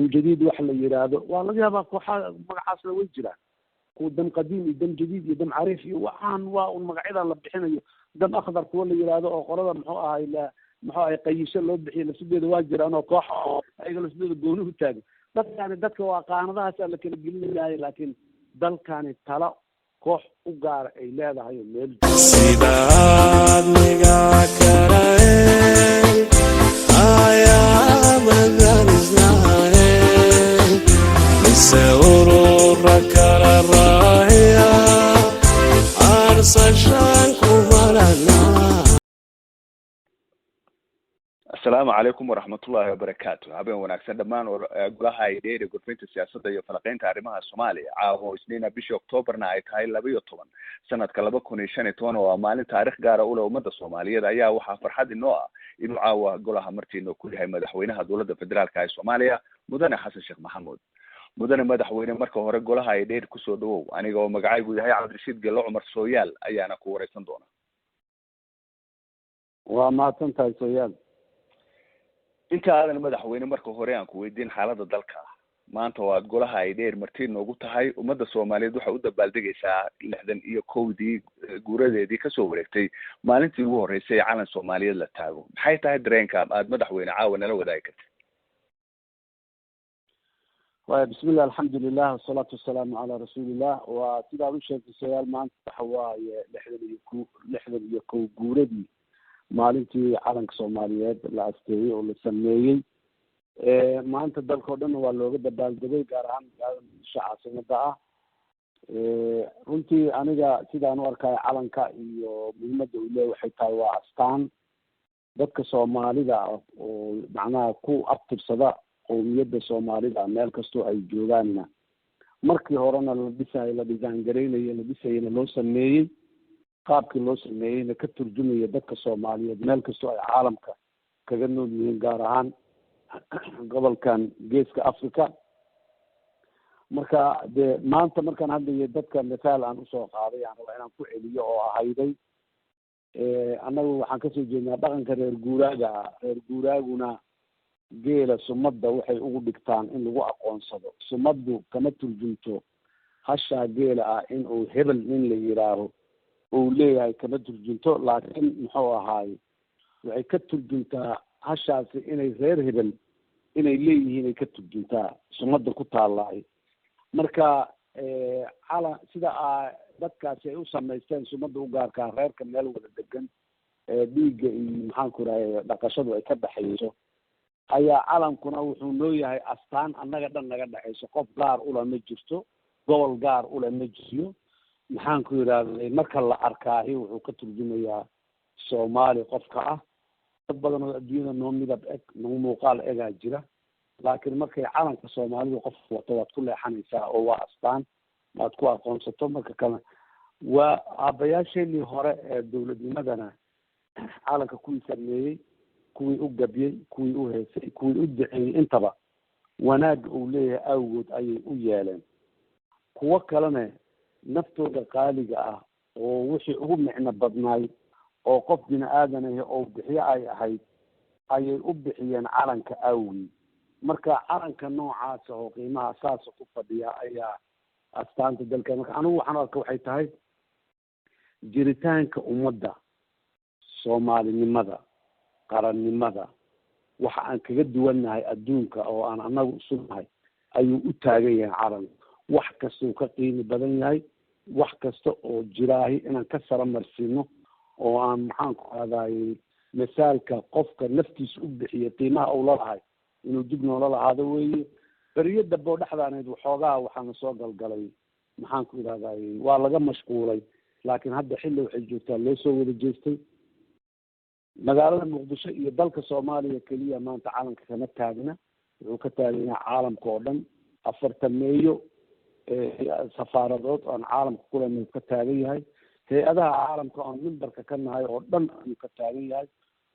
Jadiid wax la yidhaahdo waa laga yaabaa, kooxaha magacaasna way jiraan, kuwa dam qadiim iyo dam jadiid iyo dam cariif iyo waxaan waa un magacyadan la bixinayo, dam akhdar kuwa la yidhaahdo oo qolada muxuu ahay la muxuu ahay qayisho loo bixiyo lafsideeda waa jiraan, oo koox oo ayaga lafsideeda gooni u taagan. Dadkani dadka waa qaanadahaasaa la kala gelinayahay, laakiin dalkani talo koox u gaara ay leedahay oo meel Sidaad niga karae ayaamaganisnae mise urura kala raaya arsashaan kumarana. Asalaamu calaykum waraxmatullaahi wabarakaatu. Habeen wanaagsan dhammaan golaha ay dheeri gurfinta siyaasadda iyo falaqeynta arrimaha Soomaaliya. Caawo Isniina, bishii Octoobarna ay tahay 12, sanadka 2015, oo ah maalin taarikh gaara u leh ummadda Soomaaliyeed, ayaa waxaa farxad inoo ah inuu caawa golaha martiinoo ku yahay madaxweynaha dowladda federaalka ee Soomaaliya, Mudane Xasan Sheekh Maxamuud. Mudane madaxweyne, marka hore golaha ay dheer kusoo dhawow. Aniga oo magacaygu yahay Cabdirashiid Gello Cumar Sooyaal ayaana ku wareysan doona. Waa mahadsan tahay, Sooyaal. Inta aadan madaxweyne marka hore aan ku weydiin xaaladda dalka, maanta oo aad golaha ay dheer marti noogu tahay, ummadda Soomaaliyeed waxay u dabaaldegaysaa 61-dii guuradeedii kasoo wareegtay maalintii ugu horreysay ee calan Soomaaliyeed la taago. Maxay tahay dareenka aad madaxweyne caawa nala wadaagi kartid? Waya, bismillah, alxamdulilah, wasalaatu wasalaamu calaa rasuulillah. Waa sidaad u sheegtay, Sooyaal, maanta waxa waaye 61 guuradii maalintii calanka Soomaaliyeed la asteeyey oo la sameeyey. Maanta dalka o dhanna waa looga dabaaldegay, gaar ahaan magaalada Muqdisho caasimada ah. Runtii aniga sidaan u arkayo calanka iyo muhiimadda uu leeyahy waxay tahay waa astaan dadka Soomaalida oo macnaha ku abtirsada qowmiyadda Soomaalida meel kastoo ay joogaanna markii horena la dhisayo, la design garaynayo, la dhisayana loo sameeyey, qaabkii loo sameeyeyna ka turjumaya dadka Soomaaliyeed meel kastoo ay caalamka kaga nool yihiin, gaar ahaan gobolkan Geeska Africa. Marka dee maanta markaan hadlayo dadka mithaal aan usoo qaaday aan rabaa inaan ku celiyo oo ahayday, annagu waxaan kasoo jeednaa dhaqanka reer guuraaga ah. Reer guuraaguna geela sumadda waxay ugu dhigtaan in lagu aqoonsado. Sumaddu kama turjumto hashaa geela ah in uu hebel nin la yidhaaho uu leeyahay, kama turjunto, laakiin muxuu ahaaye waxay ka turjuntaa hashaasi inay reer hebel inay leeyihiin ay ka turjuntaa sumadda ku taalaay. Marka cala sida a dadkaasi ay u samaysteen sumadda u gaarkaa reerka meel wada degan dhiigga iyo maxaan ku rahay dhaqashadu ay ka dhexayso, ayaa calankuna wuxuu noo yahay astaan annaga dhan naga dhexayso. Qof gaar ula ma jirto, gobol gaar ula ma jiriyo, maxaan ku yidhahday, marka la arkaahi wuxuu ka turjumayaa Soomaali qofka ah. Dad badan oo adduunyada noo midab eg, noo muuqaal egaa jira, laakiin markay calanka Soomaalidu qofka wato waad ku leexanaysaa oo waa astaan waad ku aqoonsato. Marka kale waa aabbayaasheenii hore ee dowladnimadana calanka kuwii sameeyey, kuwii u gabyey, kuwii u heesay, kuwii u duceeyey, intaba wanaagga uu leeyahay awgood ayay u yeeleen. Kuwo kalena naftooda qaaliga ah oo wixii ugu micno badnaay oo qof bini aadan ahi oo bixiyo ay ahayd ayay u bixiyeen calanka awgii. Marka calanka noocaasa oo qiimaha saasa ku fadhiya ayaa astaanta dalka. Marka anigu waxaan arka waxay tahay jiritaanka ummadda, Soomaalinimada, qarannimada, waxa aan kaga duwannahay adduunka oo aan annagu isu nahay ayuu u taagan yahay calanku. Wax kastuu ka qiimi badan yahay, wax kasta oo jiraahi inaan ka sara marsiino oo aan maxaan ku aadayey misaalka qofka naftiisa u bixiyay qiimaha uu lalahay inuu dib noola lahaado weeye. Beriyo dambe oo dhexdaaneed waxoogaa waxaana soo galgalay, maxaan ku idhahday, waa laga mashquulay, laakiin hadda xilli waxay joogtaa loo soo wada jeestay. Magaalada Muqdisho iyo dalka Soomaaliya keliya maanta calanka kama taagna, wuxuu ka taagan yahay caalamka oo dhan. Afartameeyo safaaradood oon caalamka kulen ka taagan yahay, hay-adaha caalamka oon mimbarka ka nahay oo dhan ayuu ka taagan yahay,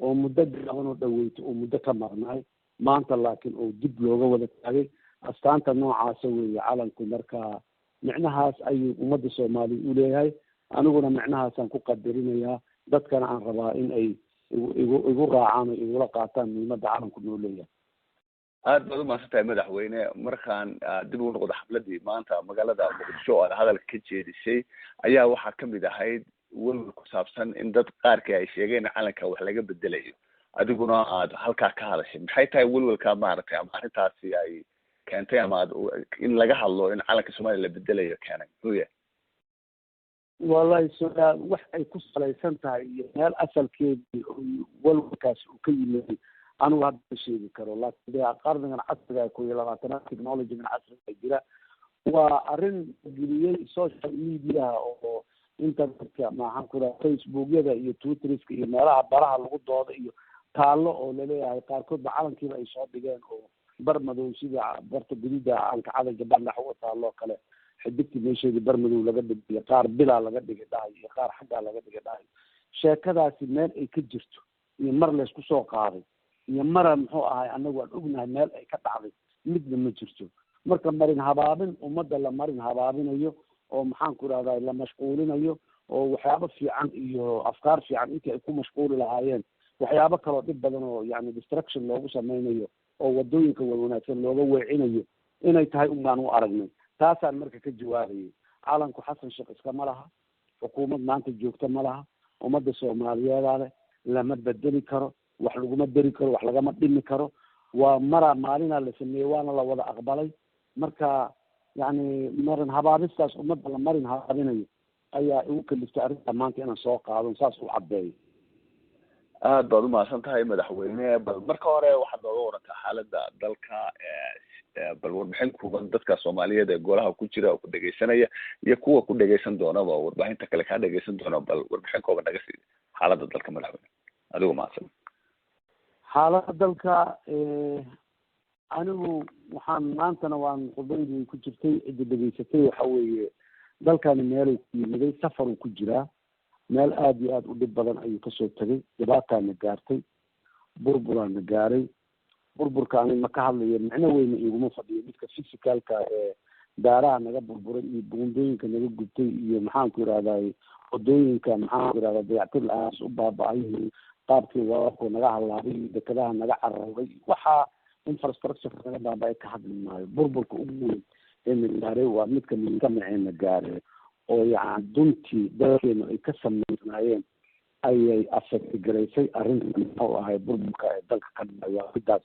oo muddo gaaban oo dhaweyto oo muddo ka maqnaay maanta laakiin oo dib looga wada taagay. Astaanta noocaasa weeye calanku. Marka micnahaas ayuu ummadda Soomaaliya u leeyahay, aniguna micnahaasaan ku qadarinayaa, dadkana aan rabaa in ay igu igu raacaan oo igula qaataan muhiimadda calanku noo leeyahay. Aad baad umahadsan tahay, madaxweyne. Markaan dib ugu noqdo xafladii maanta magaalada Muqdisho oo aad hadalka ka jeedisay, ayaa waxaa kamid ahayd welwel ku saabsan in dad qaarkii ay sheegeen in calanka wax laga bedelayo, adiguna aad halkaa ka hadashay. Maxay tahay welwelka maaragtay ama arrintaasi ay keentay ama aad in laga hadlo in calanka Soomaaliya la bedelayo keenay, muxuu yahay? Wallahi, su-aal wax ay ku salaysan tahay iyo meel asalkeedii walwalkaasi uu ka yimid anigu hadda ma sheegi karo, laakiin dee qarnigan casriga 21aad, technologygan casriga jira, waa arrin geliyey social mediaha oo internetka, maxaan ku raha, Facebookyada iyo Twitterska iyo meelaha baraha lagu doodo iyo taallo oo laleeyahay qaarkood ba calankiiba ay soo dhigeen oo bar madow, sida barta gududa calanka cadalka bandhax uga taalloo kale, xidigtii meesheedii bar madow laga dhigay, qaar bilaa laga dhigay dhahay iyo qaar xaggaa laga dhigay dhahay. Sheekadaasi meel ay ka jirto iyo mar laysku soo qaaday iyo mara muxuu ahay annagu aan ognahay meel ay ka dhacday midna ma jirto. Marka marin habaabin ummadda la marin habaabinayo oo, maxaan ku rahdaa, la mashquulinayo oo waxyaabo fiican iyo afkaar fiican intii ay ku mashquuli lahaayeen waxyaabo kaloo dhib badan oo yani distraction loogu sameynayo oo wadooyinka wanaagsan looga weecinayo inay tahay un baan u aragnay. Taasaan marka ka jawaabayay. Calanku Xasan Sheekh iskama laha, xukuumad maanta joogta ma laha, ummadda Soomaaliyeedaa leh. Lama bedeli karo, wax laguma deri karo, wax lagama dhimi karo. Waa maraa maalinaa la sameeyey, waana la wada aqbalay. Marka yani marin habaabistaas ummadda la marin habaabinayo ayaa igu kaliftay arrinta maanta inaan soo qaado, saas u caddeeyo. Aad baad umahadsan tahay, madaxweyne. Bal marka hore waxaad nooga warantaa xaaladda dalka, bal warbixin kuban dadka Soomaaliyeed ee golaha ku jira oo ku dhegaysanaya iyo kuwa ku dhegaysan doonaba, warbaahinta kale kaa dhegaysan doona, bal warbixin kooban naga sii xaaladda dalka, madaxweyne, adigoo mahadsan. Xaaladda dalka, anigu waxaan maantana waan khudbaydii ku jirtay, cidda dhegaysatay, waxa weeye dalkani meeluu ku yimiday, safaruu ku jiraa, meel aada iyo aada u dhib badan ayuu kasoo tegay. Dhibaataana gaartay, burburaana gaaray. Burburka ani ma ka hadlayo, micno weyna iguma fadhiyo midka physicalka ee daaraha naga burburay iyo buundooyinka naga gubtay iyo, maxaan ku irahday, wadooyinka, maxaan ku irahdaa, dayactir la-aas u baaba-ay, qaabkii wararku naga halaabay iyo dekadaha naga cararday, waxaa infrastructure naga baaba-ay ka hadli maayo. Burburka ugu weyn ee na gaaray waa midka mujtamaceena gaaray oo yacni duntii dalkeenu ay ka samaysnaayeen ayay affect garaysay arrintan, muxuu ahay, burburka ee dalka ka dhacay. Waa midaas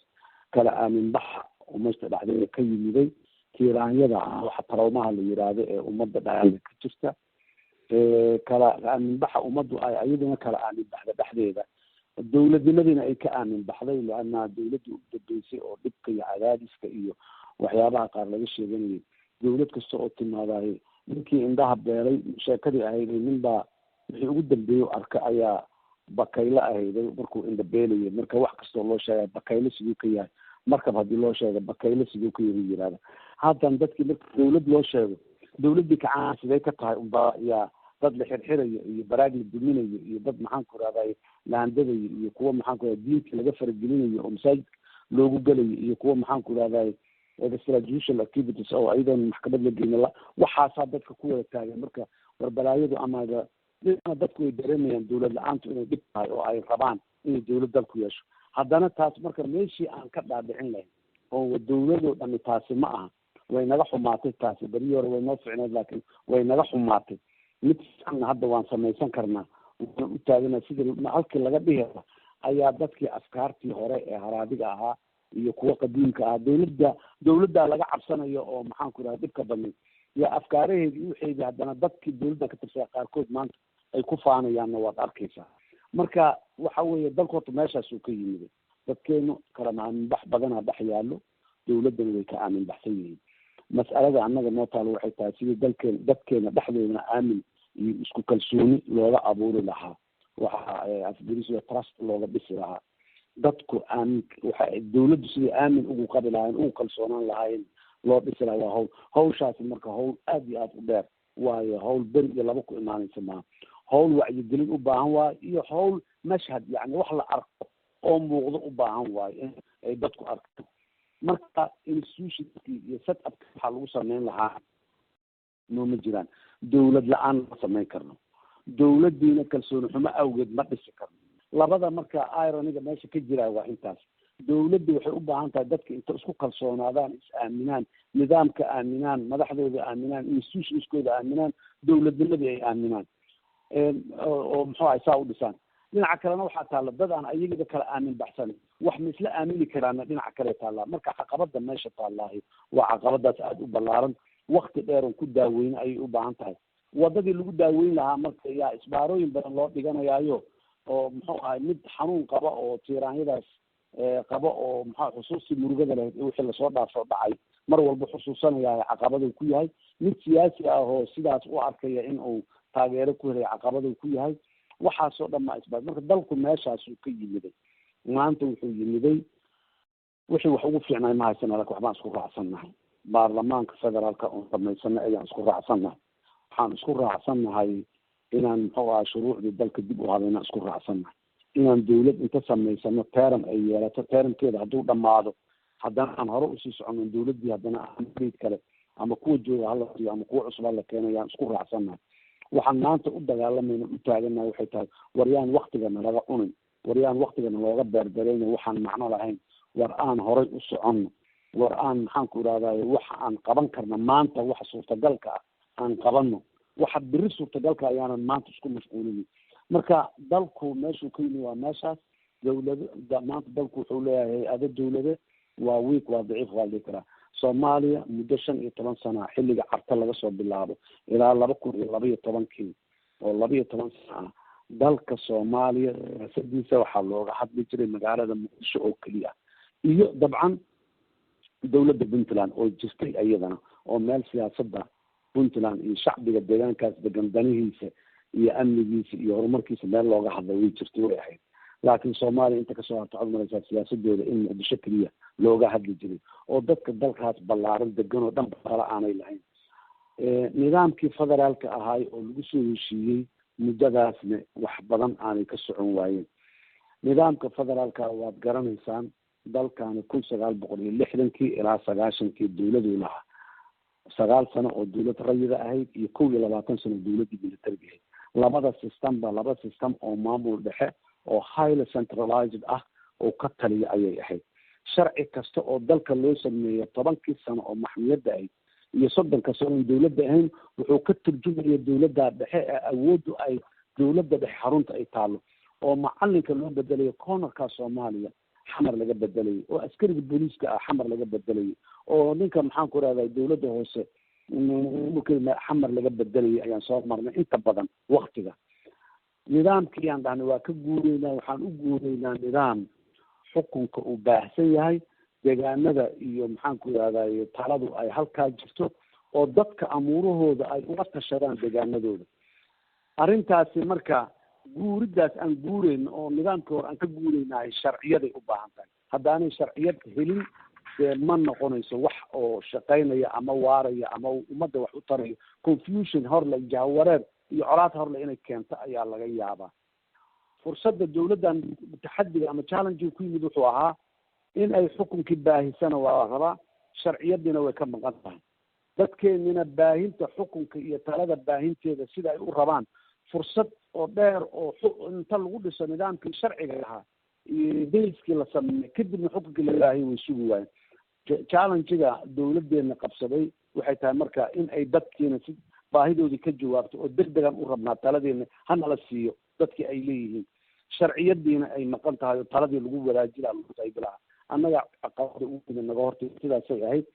kala aamin baxa umasta dhexdeeda ka yimiday, tiiraanyada waxa traumaha la yiraahdo ee ummadda dhexdeeda ka jirta, kala aamin baxa ummaddu ay ayaduna kala aamin baxda dhexdeeda, dowladnimadiina ay ka aamin baxday, leanna dowladda u dambeysay oo dhibka iyo cadaadiska iyo waxyaabaha qaar laga sheeganayay, dowlad kasta oo timaadaay ninkii indhaha beelay sheekadii ahayday, nin baa wixii ugu dambeeyey arka ayaa bakaylo ahayday markuu indha beelayay. Marka wax kastoo loo sheegay bakaylo siduu ka yahay, markab haddii loo sheego bakaylo siduu ka yahay yirahda. Haatan dadkii marka dowlad loo sheego, dowladdii kacaan sidee ka tahay unbaa yaa dad la xirxirayo iyo baraag la duminayo iyo dad, maxaan ku rahday, la handadayo iyo kuwa, maxaan ku rahday, diinta laga faragelinayo oo masaajidka loogu gelayo iyo kuwa, maxaan ku rahday, extrajudicial activities oo ayadoon maxkamad la geynin, waxaasaa dadka ku wada taagan. Marka warbalaayadu ama dhinaca dadku way dareemayaan dowlad la-aantu inay dhib tahay oo ay rabaan inay dowlad dalku yeesho. Haddana taas marka meeshii aan ka dhaadhicin lahayn oo dowladoo dhami taasi ma aha, way naga xumaatay taasi. Berihii hore way noo ficneed, laakiin way naga xumaatay. Mid fiicanna hadda waan samaysan karnaa, waan u taagana sidii halkii laga dhihi ayaa dadkii afkaartii hore ee haraadiga ahaa iyo kuwa qadiimka ah, dowladda dowladdaa laga cabsanayo oo, maxaan ku raha, dhibka badnay iyo afkaaraheedii waxeedii, haddana dadkii dowladda ka tirsaa qaarkood maanta ay ku faanayaanna waad arkaysaa. Marka waxa weeye dalku horta meeshaasuu ka yimid. Dadkeenu kala aaminbax badanaa dhex yaallo, dowladdana way ka aamin baxsan yihiin. Mas'alada annaga noo taalo waxay tahay sidii dalkeen dadkeena dhexdoodana aamin iyo isku kalsooni looga abuuri lahaa, waxa afgirisiga trust looga dhisi lahaa, dadku aamin waxa dowladdu sidii aamin ugu qabi lahaayeen, ugu kalsoonaan lahaayeen loo dhisi lahaa. Waa hawl hawshaasi marka hawl aada iyo aada u dheer waayo, hawl beri iyo laba ku imaanaysa maaha. Hawl wacyigelin u baahan waayo iyo hawl mashhad, yani wax la arko oo muuqdo u baahan waayo in ay dadku arkaan. Marka institutionkii iyo set upki waxaa lagu sameyn lahaa nooma jiraan. Dowlad la-aan ma samayn karno, dowladdiina kalsooni xumo awgeed ma dhisi karno. Labada marka ironiga meesha ka jiraa waa intaas. Dowladdu waxay u baahan tahay dadka inta isku kalsoonaadaan, is aaminaan, nidaamka aaminaan, madaxdooda aaminaan, institutionskooda aaminaan, dowladnimadii ay aaminaan, oo muxuu ahay saa u dhisaan. Dhinaca kalena waxaa taalla dad aan ayagiba kala aamin baxsanin, wax ma isla aamini karaana dhinaca kale taallaa. Marka caqabada meesha taallaahi waa caqabadaas aada u ballaaran, wakti dheer oon ku daaweyne ayay u baahan tahay. Wadadii lagu daaweyn lahaa marka yaa isbaarooyin badan loo dhiganayaayo, oo muxuu ahay mid xanuun qaba oo tiiraanyadaas qaba, oo maxaa xusuustii murugada lahayd wixii lasoo dhaafo dhacay mar walba xusuusanaya, caqabaduu ku yahay. Mid siyaasi ah oo sidaas u arkaya in uu taageero ku helay, caqabaduu ku yahay. Waxaasoo dhan maa isbaar. Marka dalku meeshaasuu ka yimiday, maanta wuxuu yimiday wixii wax ugu fiicnay ma haysana, lakin waxbaan isku raacsannahay. Baarlamaanka federaalka oon samaysanay ayaan isku raacsannahay. Waxaan isku raacsannahay inaan muxuu ahaa shuruucdii dalka dib u habeynaan isku raacsannahay, inaan dawlad inta samaysano term ay yeelato, termkeeda hadduu dhamaado haddana aan hore usii socono, dawladdii haddana mandate kale ama kuwa jooga hala siiyo ama kuwa cusub hala keenayaan isku raacsannahay. Waxaan maanta u dagaalamayna, u taaganahay waxay tahay: waryaan waktiga nalaga cunin, waryaan waktigana looga beerdareyna waxaan macno lahayn, war aan horay u soconno, war aan maxaan ku idhahdaye waxa aan qaban karna maanta, waxa suurtagalka ah aan qabano, waxa beri suurtagalka ayaanan maanta isku mashquulinin. Marka dalku meeshuu ka yimi waa meeshaas. Dawlado maanta dalku wuxuu leeyahay hay-ado dawladeed, waa weak, waa daciif waa la dhihi karaa. Soomaaliya muddo 15 sana, xilliga Carta laga soo bilaabo ilaa 2012-kii, oo 12 sana ah, dalka Soomaaliya siyaasadiisa waxaa looga hadli jiray magaalada Muqdisho oo keliya, iyo dabcan dowladda Puntland oo jirtay iyadana, oo meel siyaasadda Puntland iyo shacbiga deegaankaas degan danihiisa iyo amnigiisa iyo horumarkiisa meel looga hadla way jirtay, way ahayd. Laakiin Soomaaliya inta kasoo harta waxaad umalaysaa siyaasadooda in Muqdisho keliya looga hadli jiray, oo dadka dalkaas ballaaran degan oo dhan kale aanay lahayn. Nidaamkii federaalka ahaay oo lagu soo heshiiyey muddadaasna wax badan aanay ka socon waayeen. Nidaamka federaalka waad garanaysaan, dalkani 1960-kii ilaa 90-kii dowladuu lahaa, 9 sano oo dowlad rayida ahayd iyo 21 sano dowladdii militariga ahayd. Labada system ba laba system oo maamul dhexe oo highly centralized ah oo ka taliya ayay ahayd. Sharci kasta oo dalka loo sameeyo 10-kii sano oo maxmiyadda ahayd iyo 30-ka sano oon dowladda ahayn wuxuu ka turjumaya dowladda dhexe ee awooddu ay dowladda dhexe xarunta ay taalo, oo macalinka loo bedelayo cornerka Soomaaliya Xamar laga bedelayo, oo askariga booliiska ah Xamar laga bedelayo, oo ninka maxaan ku rahday dowladda hoose Xamar laga bedelayay ayaan soo marnay inta badan waktiga. Nidaamkii aan dhahnay waa ka guureynaa, waxaan u guureynaa nidaam xukunka uu baahsan yahay, deegaanada iyo maxaan ku yidhahday taladu ay halkaa jirto, oo dadka amuurahooda ay uga tashadaan deegaanadooda. Arrintaasi marka guuridaas aan guureyno oo nidaamkii hore aan ka guureynahay sharciyaday u baahan tahay. Haddaanay sharciyad helin dee ma noqonayso wax oo shaqaynaya ama waaraya ama ummadda wax u tarayo. Confusion horle, jahawareer iyo colaad horle inay keento ayaa laga yaabaa. Fursadda dowladdan taxadiga ama challengega ku yimid wuxuu ahaa in ay xukunkii baahisana waa la rabaa, sharciyadiina way ka maqan tahay. Dadkeenina baahinta xukunka iyo talada baahinteeda sida ay u rabaan fursad oo dheer oo inta lagu dhiso nidaamkii sharciga ahaa iyo dayskii la sameeyey kadibna xukunkii la baahiy way sugi waayeen. Challengega dowladeena qabsaday waxay tahay marka in ay dadkiina si baahidoodii ka jawaabto oo deg degan u rabnaa taladeena hanala siiyo dadkii ay leeyihiin, sharciyadiina ay maqan tahay oo taladii lagu wadaaji lahaa, lagu qaybi lahaa. Annaga caqabada ugu weyn naga hortay sidaasay ahayd.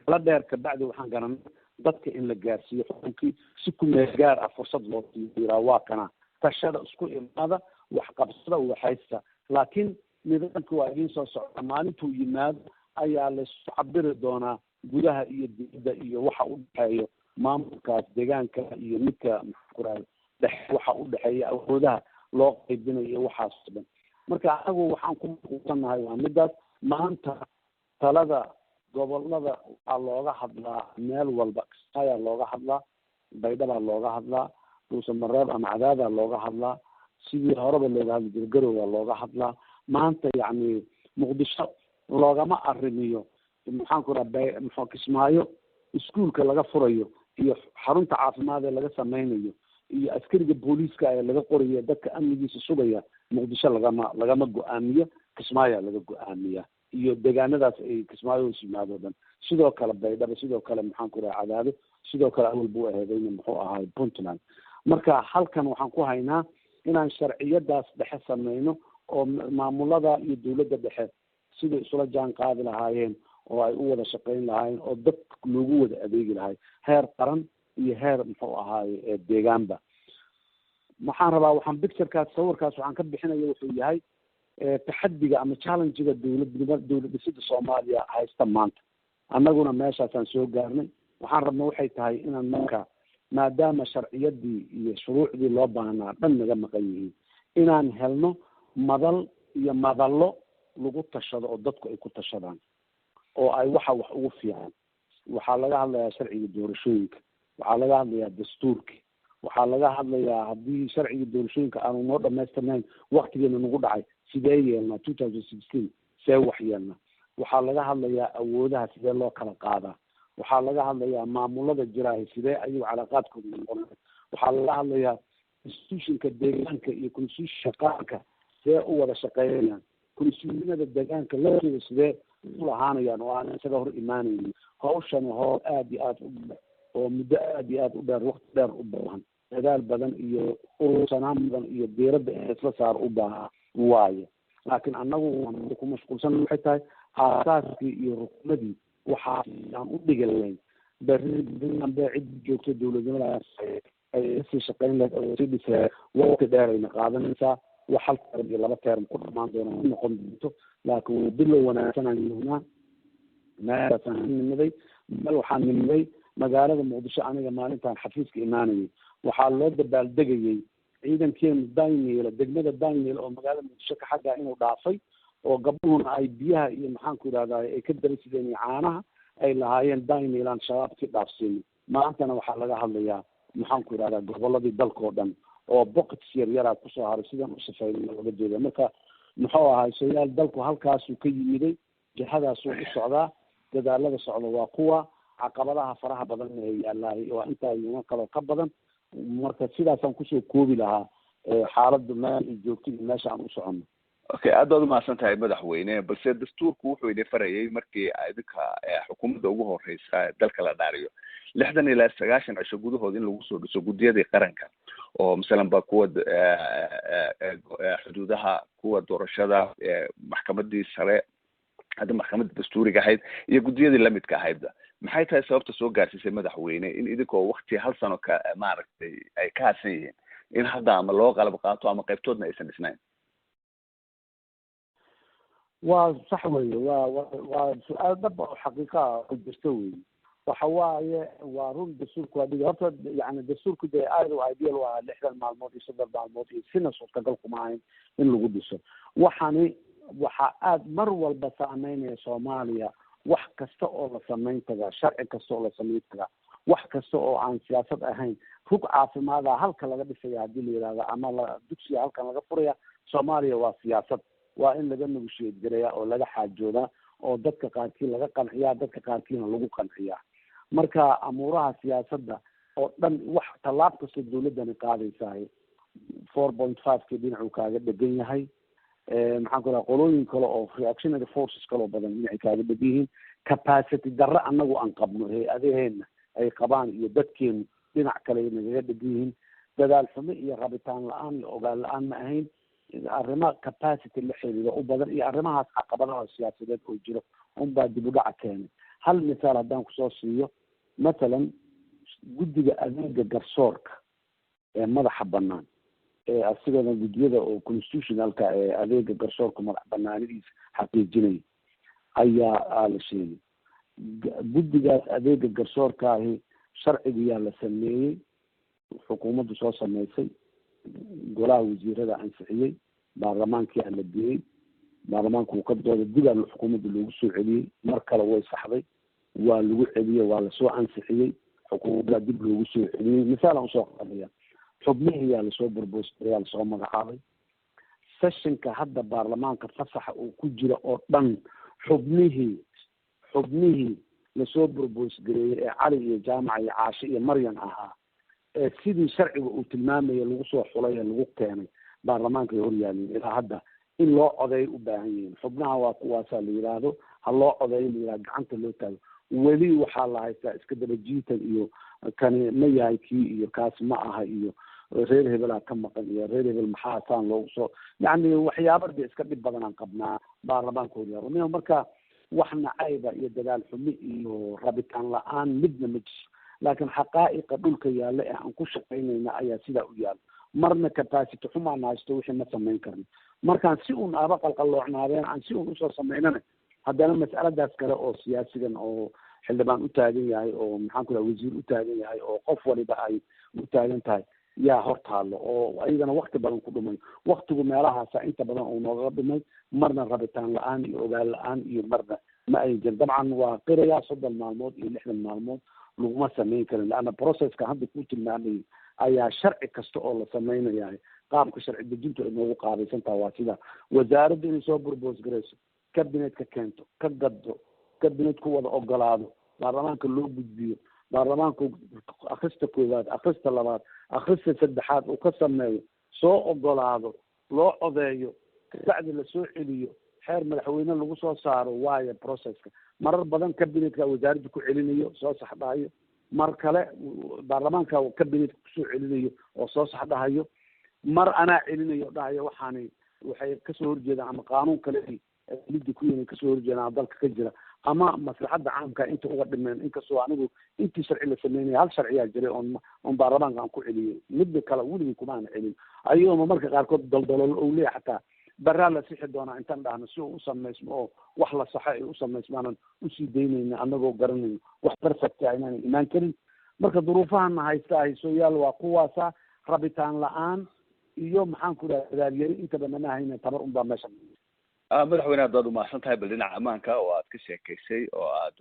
La dheer kabacdi waxaan garanay dadka in la gaarsiiyo xukunkii si ku meel gaar ah, fursad loo siiyo, waa kana tashada, isku imaada, wax qabsada, waxaysta, laakiin nidaamka waa idiin soo socda. Maalintuu yimaado ayaa laisku cabiri doonaa gudaha iyo dibadda iyo waxa u dhexeeyo maamulkaas deegaanka iyo midka maxaa ku rahda dhexe, waxa u dhexeeya awoodaha loo qaybinayo, waxaas oo dhan. Marka anagu waxaan ku mashquulsannahay waa midaas. Maanta talada gobolada waxaa looga hadlaa meel walba. Kismaayaa looga hadlaa, Baydhabaa looga hadlaa, Dhuusamareeb ama Cadaadaa looga hadlaa, sidii horeba looga hadli jiray Garowgaa looga hadlaa. Maanta yacni Muqdisho loogama arrimiyo, maxaan ku raha bay muxuu Kismaayo iskuulka laga furayo iyo xarunta caafimaad ee laga sameynayo iyo askariga booliiska ee laga qorayo dadka amnigiisa sugaya Muqdisho lagama go-aamiyo. Kismaayo laga go-aamiyaa iyo deegaanadaas ay Kismaayo hoos yimaado dhan, sidoo kale Baydhabo, sidoo kale, maxaan ku raha, Cadaado, sidoo kale awal buu aheedayna, muxuu ahaay, Puntland. Marka halkan waxaan ku haynaa inaan sharciyadaas dhexe sameyno oo maamulada iyo dowladda dhexe siday isula jaan qaadi lahaayeen oo ay u wada shaqeyn lahaayeen oo dad loogu wada adeegi lahay, heer qaran iyo heer, muxuu ahaaye, deegaanba. Waxaan rabaa, waxaan picturekaas, sawirkaas waxaan ka bixinaya wuxuu yahay taxadiga ama challenge-ga dowladnimo, dowlad dhisida Soomaaliya haysta maanta. Annaguna meeshaasaan soo gaarnay. Waxaan rabna waxay tahay inaan marka, maadaama sharciyadii iyo shuruucdii loo baahnaa dhan naga maqan yihiin, inaan helno madal iyo madallo lagu tashado oo dadku ay ku tashadaan oo ay waxa wax ugu fiican. Waxaa laga hadlayaa sharciga doorashooyinka, waxaa laga hadlayaa dastuurka, waxaa laga hadlayaa haddii sharciga doorashooyinka aanu noo dhamaystirnayn, waktigeena nagu dhacay, sidee yeelnaa 2016, see wax yeelnaa? Waxaa laga hadlayaa awoodaha sidee loo kala qaadaa. Waxaa laga hadlayaa maamulada jiraahi sidee ayuu calaaqaadkooda noqonaya. Waxaa laga hadlayaa constitutionka deegaanka iyo constitutionka qaranka sidee u wada shaqeynayaan, constitutionada deegaanka laftooda sidee u lahaanayaan oo aan isaga hor imaanaynin. Hawshani howl aada iyo aada u dheer oo muddo aada iyo aada u dheer, waqti dheer u baahan, dadaal badan iyo urursanaan badan iyo diiradda in isla saaro u baahan waaye. Laakiin annagu waan ku mashquulsan, waxay tahay aasaaskii iyo ruknadii waxaa aan u dhigi lahayn berri dambe cid joogto dowladnimadaas ay kasii shaqeyn lahayd oo sii dhisay. Waqti dheer ayna qaadanaysaa, wax hal term iyo laba term ku dhamaan doona ma noqon doonto, laakiin bilow wanaagsan aan joognaa. Meeshaasaan ka nimiday, meel waxaan nimiday magaalada Muqdisho. Aniga maalintaan xafiiska imaanayay waxaa loo dabaaldegayay ciidankeenu Dayniile, degmada Dayniile oo magaalada Muqdisho ka xagga inuu dhaafay, oo gabdhuhuna ay biyaha iyo, maxaan ku yidhahdaa, ay ka daba sideen iyo caanaha ay lahaayeen Dayniilaan shabaabkii dhaafsiinay. Maantana waxaa laga hadlayaa, maxaan ku yidhahdaa, goboladii dalka oo dhan oo pockets yar yaraa kusoo haray sidaan u safeyn looga jeeda. Marka, muxuu ahay, soyaal dalku halkaasuu ka yimiday, jihadaasuu u socdaa, dadaalada socda waa kuwa caqabadaha faraha badan ee yaalaay waa intaa iyo kaloo ka badan. Marka sidaasaan kusoo koobi lahaa xaaladdu meel ay joogto iyo meesha aan u soconno. Okay, aad baad umahadsan tahay, madaxweyne. Balse dastuurku wuxuu idin farayay markii idinka xukuumadda ugu horeysa dalka la dhaariyo 60 ilaa 90 cisho gudahood in lagu soo dhiso guddiyadii qaranka, oo masalan ba kuwa xuduudaha, kuwa doorashada, maxkamadii sare, hadda maxkamadda dastuuriga ahayd iyo guddiyadii lamidka ahaydba. Maxay tahay sababta soo gaarsiisay, madaxweyne, in idinkoo wakti hal sano ka maaragtay ay ka hadsan yihiin in hadda ama loo qalab qaato ama qaybtoodna aysan dhisnayn? Waa sax weye, waa su-aal dhab oo xaqiiqa ah oo jirta weye. Waxa waaye, waa run, dastuurku waa dhigi horta, yani dastuurku dee aad u ideal u ahaa 60 maalmood iyo 30 maalmood iyo sina suurtagal kuma ahayn in lagu dhiso. Waxani waxaa aada mar walba saameynaya Soomaaliya. Wax kasta oo la samayn tagaa, sharci kasta oo la samayn tagaa, wax kasta oo aan siyaasad ahayn, rug caafimaada halka laga dhisaya haddii la yidhahdo ama la dugsiga halkan laga furaya, Soomaaliya waa siyaasad. Waa in laga negotiate gareeyaa oo laga xaajoodaa oo dadka qaarkii laga qanciyaa, dadka qaarkiina lagu qanciyaa. Marka amuuraha siyaasadda oo dhan, wax tallaab kastoo dawladdani qaadaysahay, 4.5 kii dhinacuu kaaga dhegan yahay, maxaan ku raha, qolooyin kale oo reactionary forces kaloo badan dhinacay kaaga dhegan yihiin, capacity darre annagu aan qabno, hay-adaheena ay qabaan iyo dadkeenu dhinac kale nagaga dhegan yihiin. Dadaal xumo iyo rabitaan la-aan iyo ogaan la-aan ma ahayn, arrimo capacity la xiriiro u badan iyo arrimahaas caqabadaha siyaasadeed oo jiro unbaa dib u dhaca keenay. Hal misaal haddaan kusoo siiyo, mathalan guddiga adeega garsoorka ee madaxa banaan ee asigana guddiyada oo constitutionalka ee adeega garsoorka madax banaanidiisa xaqiijinaya ayaa la sheegay. Guddigaas adeega garsoorkaahi sharcigiyaa la sameeyey, xukuumaddu soo sameysay, golaha wasiirada ansixiyey, baarlamaankiyaa la geeyey, baarlamaanku uu ka dooday, dibaa xukuumadda loogu soo celiyey, mar kale way saxday, waa lagu celiyey, waa lasoo ansixiyey, xukuumaddaa dib loogu soo celiyey. Misaal aan usoo qaadaya, xubnihiyaa lasoo borboosaya, lasoo magacaabay. Sessionka hadda baarlamaanka fasaxa uu ku jira oo dhan, xubnihii lasoo propose gareeyey ee Cali iyo Jaamaca iyo Caashe iyo Maryan ahaa ee sidii sharciga uu tilmaamayay lagu soo xulay ee lagu keenay baarlamaanka ay horyaalin ilaa hadda. In loo codeeyo u baahan yihiin xubnaha waa kuwaasaa la yidhaahdo, ha loo codeeyo la yidhahdo, gacanta loo taago. Weli waxaa la haystaa iska daba jiitan iyo kani ma yahay kii iyo kaas ma aha iyo reer hebelaa ka maqan iyo reer hebel maxaa saan loogu soo, yacni waxyaaba dee iska dhib badan aan qabnaa baarlamaankooda yaar. Marka wax nacayba iyo dagaal xumi iyo rabitaan la-aan midna ma jirto, laakiin xaqaa'iqa dhulka yaalla ee aan ku shaqaynayna ayaa sidaa u yaalla. Marna capacity xumaan haysto, wixii ma samayn karno. Markaan si uun aba qalqaloocnaadeen aan si uun usoo samaynana, haddana mas'aladaas kale oo siyaasigan oo xildhibaan u taagan yahay oo maxaan ku dhaha wasiir u taagan yahay oo qof waliba ay u taagan tahay yaa hor taallo oo ayagana wakti badan ku dhumay. Waktigu meelahaasa inta badan uu noogaga dhumay. Marna rabitaan la-aan iyo ogaal la-aan iyo marna ma ay jirin. Dabcan waa qirayaa, 30 maalmood iyo 60 maalmood laguma samayn karin, leanna processka hadda kuu tilmaamayay ayaa sharci kasta oo la samaynayahay qaabka sharci dejintu ay noogu qaabaysan tahay. Waa sida wasaaraddu inay soo propose garayso, cabinet ka keento, ka gaddo, cabinet ku wada ogolaado, baarlamaanka loo gudbiyo, baarlamaanku akrista koowaad, akrista labaad, akrista saddexaad uu ka sameeyo, soo ogolaado, loo codeeyo, kabacdi lasoo celiyo, xeer madaxweyne lagu soo saaro. Waayo processka marar badan cabinetka wasaaradda ku celinayo, soo saxdhahayo, mar kale baarlamaanka cabinetka kusoo celinayo oo soo saxdhahayo, mar anaa celinayo dhahayo waxaani waxay kasoo horjeedaan ama qaanuun kale midda ku yimi kasoo horjeedaan dalka ka jira ama maslaxadda caamka inta uga dhimeen. Inkastoo anigu intii sharci la sameynaya hal sharciyaa jiray oon baarlamaanka aan ku celiyey, midda kale weligii kumaana celin, ayagooma marka qaarkood daldalool ou leeyahay xataa baraa la sixi doonaa intaan dhahno si uu u samaysmo oo wax la saxo ay u samaysmaanan usii daynayna, anagoo garanayno wax perfect ah inaanay imaan karin. Marka duruufahana haysta haysoyaal waa kuwaasa rabitaan la-aan iyo maxaan ku dhaha dadaalyari intaba nama hayna, tabar unbaa meesha. Madaxweyne, haddaad umahadsan tahay. Bal dhinaca ammaanka oo aad ka sheekaysay oo aad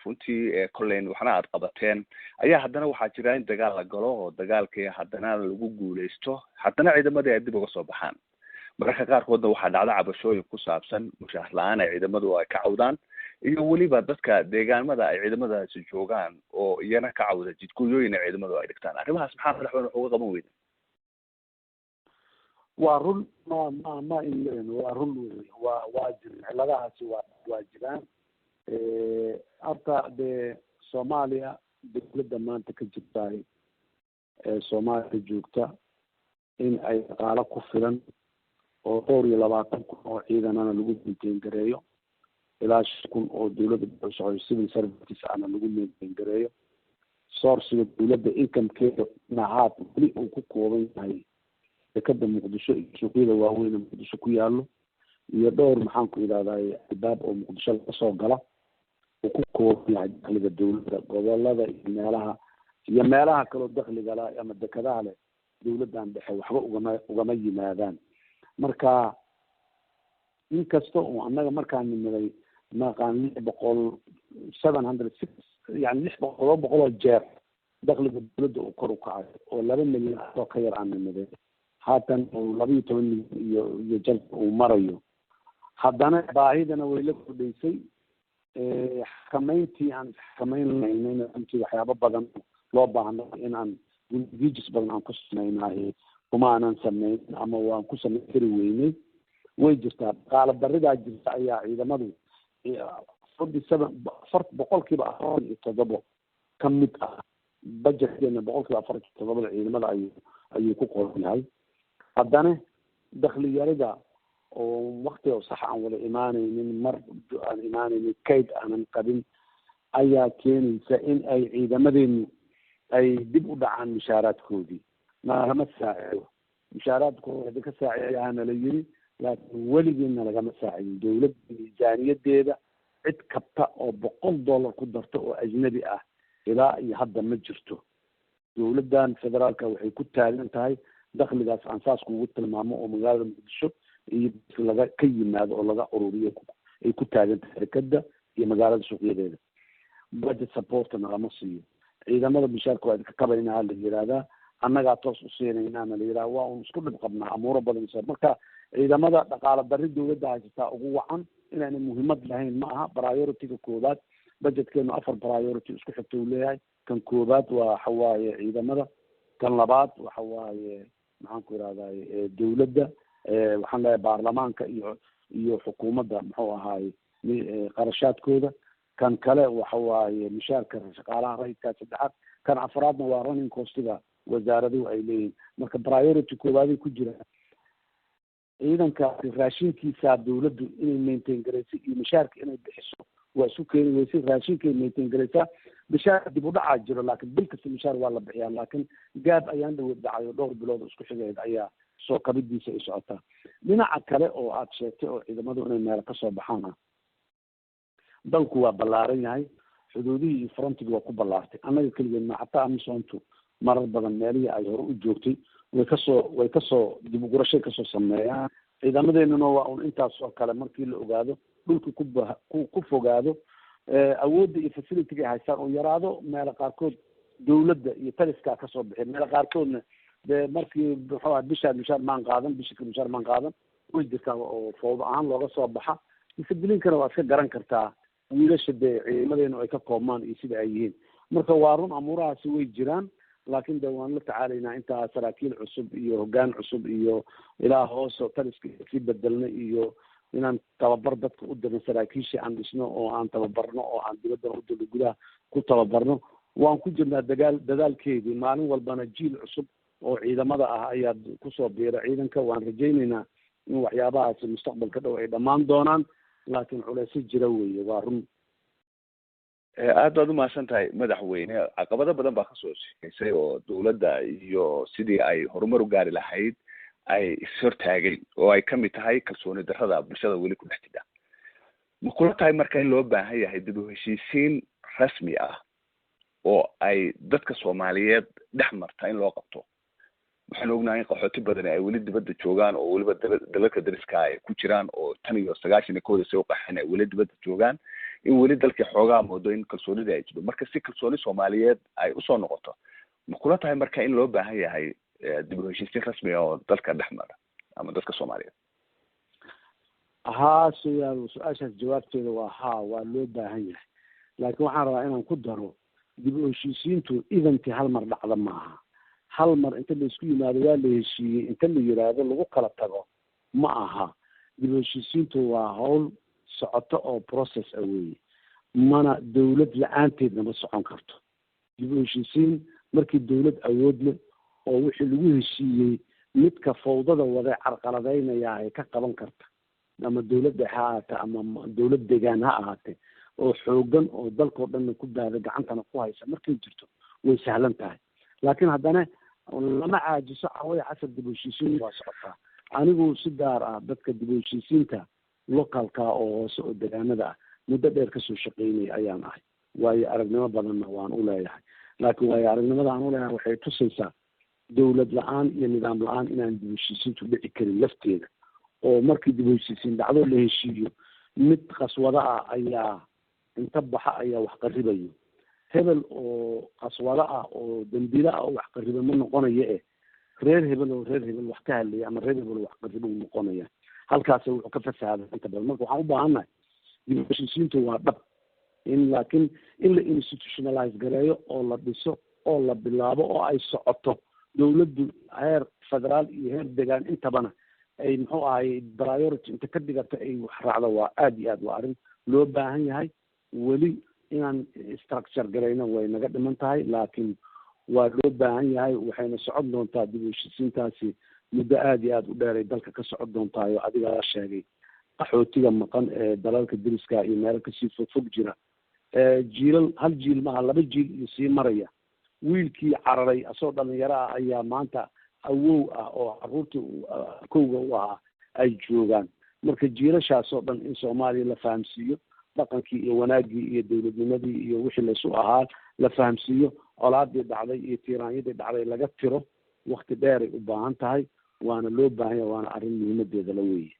runtii kolleyn waxna aad qabateen ayaa haddana waxaa jira in dagaal la galo oo dagaalkii haddana lagu guuleysto, haddana ciidamadii ay dib uga soo baxaan. Mararka qaarkoodna waxaa dhacda cabashooyin ku saabsan mushaar la-aan ay ciidamadu ay ka cawdaan iyo weliba dadka deegaamada ay ciidamadaasi joogaan oo iyana ka cawda jidgooyooyin ay ciidamadu ay dhigtaan. Arrimahaas maxaa madaxweyne wax uga qaban weyda? Waa run, ma in waa run wey, waa jirin ciladahaasi, waa jiraan. Horta dee Soomaaliya dowladda maanta ka jirtaay ee Soomaaliya joogta in ay dhaqaalo ku filan oo dhowr iyo labaatan kun oo ciidanana lagu maintain gareeyo, ilaa 5,000 oo dowladda socdo civil services ana lagu maintain gareeyo, sourcega dowladda incomekeeda nahaad weli uu ku kooban yahay dekada Muqdisho iyo suuqyada waaweyn ee Muqdisho ku yaallo iyo dhowr maxaan ku yidhahday albaab oo Muqdisho laga soo gala uu ku kooban yahay dakhliga dowladda. Gobolada iyo meelaha iyo meelaha kaloo dakhliga la ama dekadaha leh dowladdan dhexe waxba ugama yimaadaan. Marka inkasta oo annaga markaan nimiday maqaan 600, 706, yani 600, 700 oo jeer dakhliga dowladda uu kor u kacay oo 2 milyan oo ka yar aan nimiday, haatan uu 12 milyan iyo jalka uu marayo, haddana baahidana way la kordhaysay. Xakamayntii aan isxakamayn lahaynayna runtii waxyaabo badan loo baahno in aan gujis badan aan ku samaynahay kumaanan samayn ama waan ku samayn kari weynay. Way jirtaa dhaqaalo daridaa jirta ayaa ciidamadu 47, 47% ka mid ah budgetkeena, 47%da ciidamada ayuu ku qoran yahay. Haddana dakhli yarida oo waktiga sax aan wada imaanaynin, mar aan imaanaynin, kayd aanan qabin ayaa keenaysa in ay ciidamadeenu ay dib u dhacaan mushaaraadkoodii. Nalama saacido mushaaraadkooda, ka saacidaana la yiri, laakiin weligeedna lagama saacidin. Dowladda miisaaniyadeeda cid kabta oo $100 ku darta oo ajnabi ah ilaa iyo hadda ma jirto. Dowladdan federaalka waxay ku taagan tahay dakhligaas aan saas kugu tilmaamo oo magaalada Muqdisho iyo laga ka yimaado oo laga ururiyo ay ku taagan tahay, dekada iyo magaalada suuqyadeeda. Budget supportna lama siiyo ciidamada. Mushaarka waa idinka kabaynaa la yihahdaa, annagaa toos u siinaynaana la yidhaha. Waa un isku dhib qabnaa amuuro badan. Marka ciidamada dhaqaala darri dowladda haysataa ugu wacan inaanay muhiimad lahayn ma aha. Priority-ga koowaad, budgetkeenu afar priority isku xigta uu leeyahay. Kan koowaad waa waxa waaye ciidamada, kan labaad waxa waaye maxaan ku ihahday dowladda. Waxaan leeyahay baarlamaanka iyo xukuumadda, muxuu ahaay, qarashaadkooda. Kan kale waxa waaye mishaarka shaqaalaha rayidka saddexaad. Kan afraadna waa running costiga wasaaraduhu ay leeyihiin. Marka priority koobaaday ku jiraan ciidanka raashinkiisa dawladdu inay maintain garayso iyo mishaarka inay bixiso waa isu keeni weysay. Raashinkay maintain garaysaa, mishaar dib u dhacaa jiro, laakiin bil kasta mishaar waa la bixiyaa, laakiin gaab ayaan dhaweyd dhacay oo dhowr bilood oo isku xigeed ayaa soo kabidiisa ay socotaa. Dhinaca kale oo aad sheegtay oo ciidamadu inay meelo kasoo baxaan ah, dalku waa ballaaran yahay, xuduudihii iyo frontigii waa ku ballaartay. Annaga keligeen ma, xataa AMISOMtu marar badan meelihii ay hore u joogtay way kasoo dib ugurashay kasoo sameeyaan. Ciidamadeennuna waa un intaas oo kale markii la ogaado dhulka kuba ku fogaado, awoodda iyo facilityga ay haystaan oo yaraado, meelo qaarkood dawladda iyo taliskaa kasoo bixi, meelo qaarkoodna dee markii, muxuu aha, bishaan mishaar maan qaadan, bisha kale mishaar maan qaadan way jirtaa oo fawdo ahaan looga soo baxa. Disciplinkana waa iska garan kartaa wiilasha dee ciidamadeenu ay ka koobmaan iyo sida ay yihiin. Marka waa run, amuurahaasi way jiraan, laakiin de waan la tacaalaynaa intaa saraakiil cusub iyo hoggaan cusub iyo ilaa hoos taliska sii bedelna iyo inaan tababar dadka u dirno, saraakiisha aan dhisno oo aan tababarno oo aan dibaddana u dirno, gudaha ku tababarno. Waan ku jirnaa dagaal dadaalkeedii. Maalin walbana jiil cusub oo ciidamada ah ayaa kusoo biira ciidanka. Waan rajaynaynaa in waxyaabahaasi mustaqbalka dhow ay dhammaan doonaan, laakiin culeysyo jira weeye, waa run. Aad baad umahadsan tahay, madaxweyne. Caqabado badan baa kasoo shekeysay oo dawladda iyo sidii ay horumar u gaari lahayd ay ishortaageen, oo ay kamid tahay kalsooni darrada bulshada weli ku dhex jidha. Ma kula tahay marka in loo baahan yahay dib u heshiisiin rasmi ah oo ay dadka Soomaaliyeed dhex marta in loo qabto? Waxaan ognahay in qaxooti badani ay weli dibadda joogaan, oo weliba dalalka dariska ay ku jiraan, oo tan iyo 91-da say u qaxeen ay weli dibadda joogaan, in weli dalkii xoogaa moodo in kalsoonida ay jiro. Marka si kalsooni Soomaaliyeed ay usoo noqoto, ma kula tahay marka in loo baahan yahay dib u heshiisiin rasmi ah oo dalka dhex mara ama dadka Soomaaliyeed? Haa, suyaal, su-aashaas jawaabteeda waa haa, waa loo baahan yahay. Laakiin waxaan rabaa inaan ku daro, dib u heshiisiintu eventy hal mar dhacda maaha. Hal mar inta la isku yimaado waa la heshiiyey inta la yiraahdo lagu kala tago ma aha. Dib u heshiisiintu waa hawl socoto oo process ah weeye, mana dawlad la-aanteedna ma socon karto. Dib u heshiisiin markii dawlad awood leh oo wixii lagu heshiiyey midka fawdada wada carqaladaynaya ay ka qaban karta, ama dawlad dhexe ha ahaate ama dawlad degaan ha ahaatee, oo xoogan oo dalkao dhanna ku baada gacantana ku haysa markay jirto, way sahlan tahay. Laakiin haddana lama caajiso, cawaya casar dib u heshiisiin waa socotaa. Anigu si gaar ah dadka dib u heshiisiinta localka oo hoose oo degaanada ah muddo dheer kasoo shaqeynaya ayaan ahay, waayo aragnimo badanna waan u leeyahay. Laakiin waayo aragnimada aan u leeyahay waxay tusaysaa dawlad la-aan iyo nidaam la-aan inaan dib u heshiisiintu dhici karin lafteeda, oo markii dib u heshiisiin dhacdo la heshiiyo, mid qaswado ah ayaa inta baxa ayaa wax qaribayo. Hebel oo qaswado ah oo dambilo ah oo wax qariba ma noqonayo reer hebel oo reer hebel wax ka hadlaya ama reer hebel oo wax qariba uu noqonaya. Halkaas wuxuu ka fasahada inta badan. Marka waxaan u baahannahay, dib u heshiisiintu waa dhab in, laakiin in la institutionalize gareeyo oo la dhiso oo la bilaabo oo ay socoto, dawladdu heer federaal iyo heer degaan intabana ay, muxuu ahay, priority inta ka dhigato ay wax raacdo, waa aada iyo aad waa arrin loo baahan yahay. Weli inaan structure garayno way naga dhiman tahay, laakiin waa loo baahan yahay. Waxayna socon doontaa dib u heshiisiintaasi muddo aada iyo aada u dheeray dalka ka socon doontaayo. Adigaa sheegay qaxootiga maqan ee dalalka deriska iyo meelo kasii fogfog jira, jiilal, hal jiil maaha, laba jiil iyo sii maraya. Wiilkii cararay asagoo dhalinyaro ah ayaa maanta awow ah oo carruurtii kowga u ahaa ay joogaan. Marka jiilashaas oo dhan in Soomaaliya la fahamsiiyo dhaqankii iyo wanaaggii iyo dowladnimadii iyo wixii laysu ahaa la fahamsiiyo, colaadii dhacday iyo tiiraanyadii dhacday laga tiro, wakti dheeray u baahan tahay, waana loo baahan yahay, waana arrin muhiimadeeda la weeye.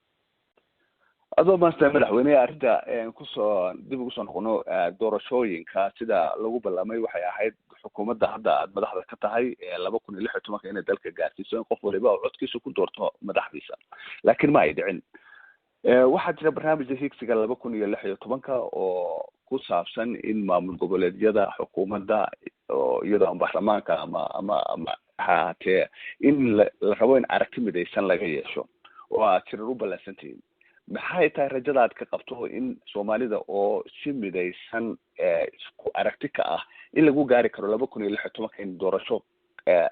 Adoo maasta, madaxweyne, arrinta kusoo dib ugu soo noqono doorashooyinka. Sida lagu ballamay waxay ahayd xukuumadda hadda aad madaxda ka tahay 2016-ka inay dalka gaarsiiso in qof waliba oo codkiisa ku doorto madaxdiisa, laakiin ma ay dhicin. Waxaa jira barnaamijka higsiga 2016-ka oo ku saabsan in maamul goboleedyada xukuumadda oo iyadoo aan baarlamaanka ama ha ahaatee in la rabo in aragti midaysan laga yeesho. Oo aad shirar u ballansantihiin, maxay tahay rajada aad ka qabto in Soomaalida oo si midaysan, isku aragti ka ah, in lagu gaari karo 2016-ka in doorasho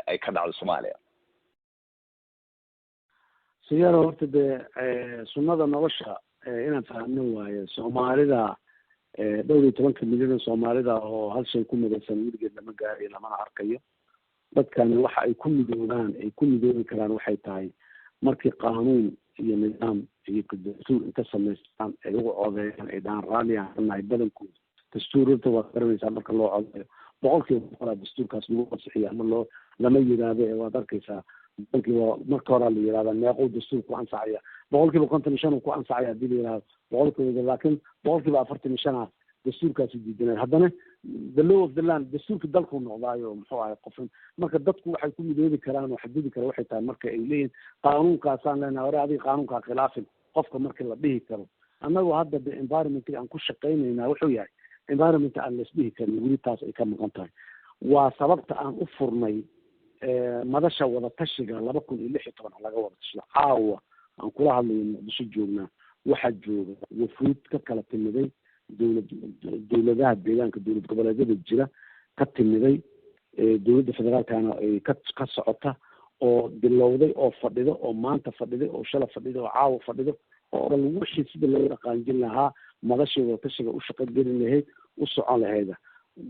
ay ka dhacdo Soomaaliya? Siyaaro, horta dee sunnada nolosha inaan fahamno waaye. Soomaalida, dhowr iyo tobanka milyan oo Soomaalida oo hal shay ku midaysan, weligeed lama gaarayo, lamana arkayo. Dadkani waxa ay ku midoobaan, ay ku midoobi karaan, waxay tahay markii qaanuun iyo nidaam iyo dastuur inta samaystaan ay ugu codeeyaan, ay dhahaan raalli aan nahay badankooda. Dastuur horta waad garanaysaa, marka loo codeeyo 100% aa dastuurkaas lagu ansixiyo ama loo lama yiraahdo. Ee waad arkaysaa, boqolkiiba marka horaa la yirahdaa meequu dastuur ku ansaxaya. 55% uu ku ansaxaya hadii la yirahdo boqolkiiba, laakiin 45% ah dastuurkaasi diidaneen. Haddana the law of the land, dastuurka dalkuu noqdaayo, muxuu ahay qofin. Marka dadku waxay ku midoobi karaan oo xadidi kara waxay tahay marka ay leeyihin qaanuunkaasaan leenahay, hore adiga qaanuunkaa khilaafin qofka marka la dhihi karo. Annagu hadda the environment-ga aan ku shaqaynaynaa wuxuu yahay environment aan la isdhihi karin, weli taas ay ka maqan tahay. Waa sababta aan u furnay madasha wadatashiga 2016 laga wada tashado. Caawa aan kula hadlayo Muqdisho joognaa, waxaa jooga wafuud ka kala timiday dowlad dowladaha deegaanka, dowlad goboleedyada jira ka timiday, dowladda federaalkana ay ka socota, oo bilowday oo fadhido, oo maanta fadhiday, oo shala fadhido, oo caawa fadhido, oo bal wixii sida loo dhaqaanjin lahaa madasha wadatashiga u shaqo gelin lahayd, u socon lahayda.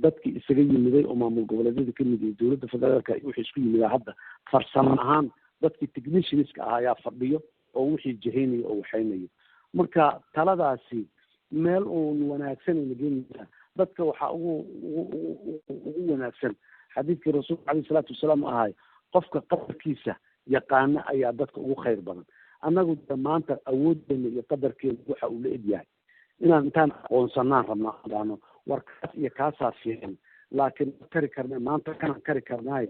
Dadkii isaga yimiday oo maamul goboleedyada ka mid iyo dowladda federaalka wixii isku yimidaa, hadda farsamo ahaan dadkii technicians-ka ahaa ayaa fadhiyo oo wixii jahaynayo oo waxaynayo. Marka taladaasi meel uun wanaagsan ayna geenaysaa. Dadka waxaa ugu wanaagsan xadiidkii rasuulka caleyhi salaatu wasalaam ahay, qofka qadarkiisa yaqaana ayaa dadka ugu khayr badan. Annagu de maanta awooddeena iyo qadarkeena waxa uu la egyahay inaan intaan aqoonsanaan rabnaa dhahno, war kaas iyo kaasaa fiican, laakiin ma kari karna maanta, kanaan kari karnaaye,